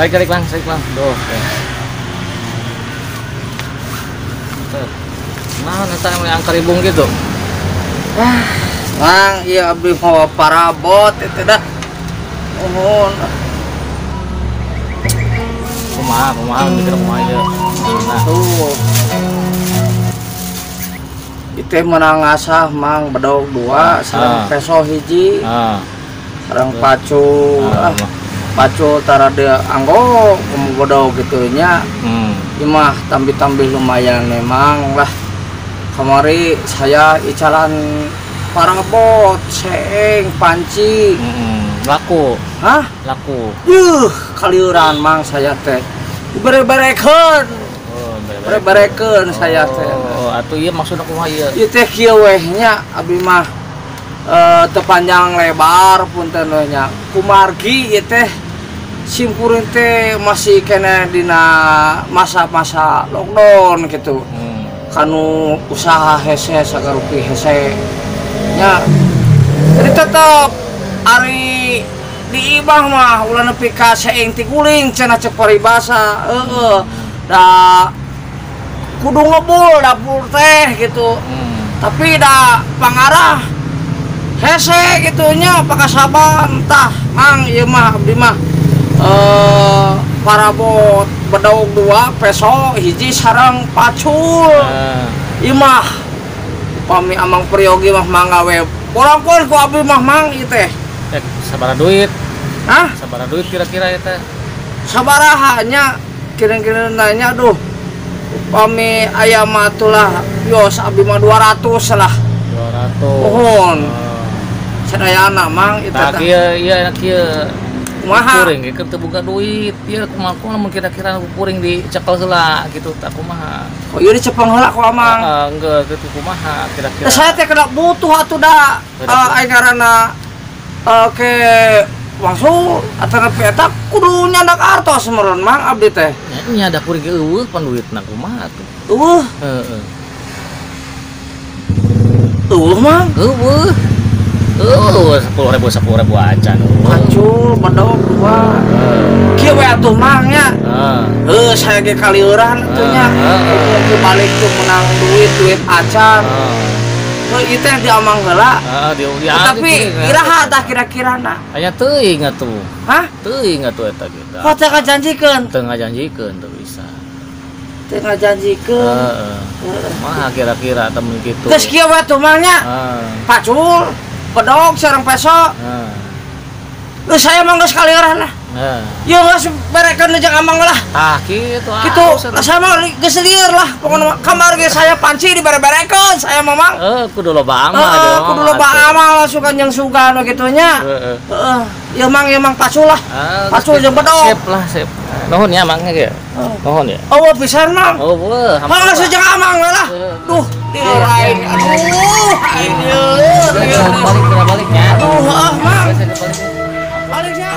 Tarik Bang, tarik Bang. Duh. Nah, eta yang angkaribung gitu. Ah, Mang, ieu abdi mawa parabot itu dah. Nuhun. Kumaha, kumaha mikir kumaha ieu. Nah, tuh. Itu menang ngasah Mang bedog 2, sareng peso hiji. Sareng pacul. Pacul tarade anggo kumu bedog kitu nya. Ieu mah tambih-tambih lumayan memang lah. Kamari saya icalan parabot, seeng, panci. Laku. Hah? Laku. Yuh, kaliuran Mang saya teh. Bere-berekeun. Oh, bere-berekeun saya teh. Oh, atuh ieu maksudna kumaha ieu? Ieu teh kieu weh nya abdi mah teu panjang lebar punten we nya. Kumargi ieu teh simkuring teh masih keneh dina masa-masa lockdown gitu. Kanu usaha hese sagarupi hese nya. Jadi tetep ari di ibah mah ulah nepi ka seeng tiguling cenah cek paribasa heeh da kudu ngebul dapur teh gitu. Tapi da pangarah hese gitu nya pakasaban tah Mang ieu mah abdi mah parabot bedog 2 peso hiji sareng pacul. Ieu mah upami Amang Priyogi mah mangga we borongkeun ku abdi mah Mang ieu teh. Sabaraha duit? Hah? Sabaraha duit kira-kira ieu teh? Sabaraha nya kira-kira nanya aduh. Upami aya mah atulah yos abdi mah 200 lah. 200. Mohon. Sadayana Mang ieu teh. Tah kieu ieu enak kieu. Kumaha? Kuring ge teu boga duit. Ieu kumaha lamun kira-kira kuring dicekel heula gitu tah kumaha. Oh ieu dicepeng heula ku Amang. Heeh, enggeus kitu kumaha kira-kira. Saya teh kena butuh atuh da ai ngaranna ke wangsul atanapi eta kudu nyandak artos meureun Mang abdi teh. Nya da kuring ge eueuh pan duitna kumaha atuh. Eueuh. Heeh. Eueuh Mang. Eueuh. Eueuh 10.000 10.000 acan. Pacul bedog 2. Kieu we atuh Mang nya. Heuh saya ge kalieuran atuh nya. Kieu balik tuh menang duit acan. Heuh ieu teh di Amang heula. Heeh, di tapi iraha tah kira-kirana? Aya teuing atuh. Hah? Teuing atuh eta ge. Kok teu ngajanjikeun? Teu ngajanjikeun teu bisa. Teu ngajanjikeun. Heeh. Kumaha kira-kira temen kitu. Geus kieu we atuh Mang nya. Pacul bedog sareng peso. Geus saya mah geus kalieuran lah. Ieu geus berekeun jeung Amang lah. Tah kitu. Kitu. Saya mah geus lieur lah pokona kamar ge saya panci dibere-berekeun saya mah Mang. Heeh, kudu loba amal. Kudu loba amal sugan jeung sugan we kitu nya. Heeh. Heeh. Ieu Mang pacul lah. Pacul jeung bedog. Sip lah, sip. Nuhun ya Mang ge. Nuhun ya. Eueuh pisan Mang. Eueuh. Mang langsung jeung Amang lah. Duh, lieur aing. Aduh, aing lieur. Balik baliknya. Aduh, heeh Mang. Balik nya.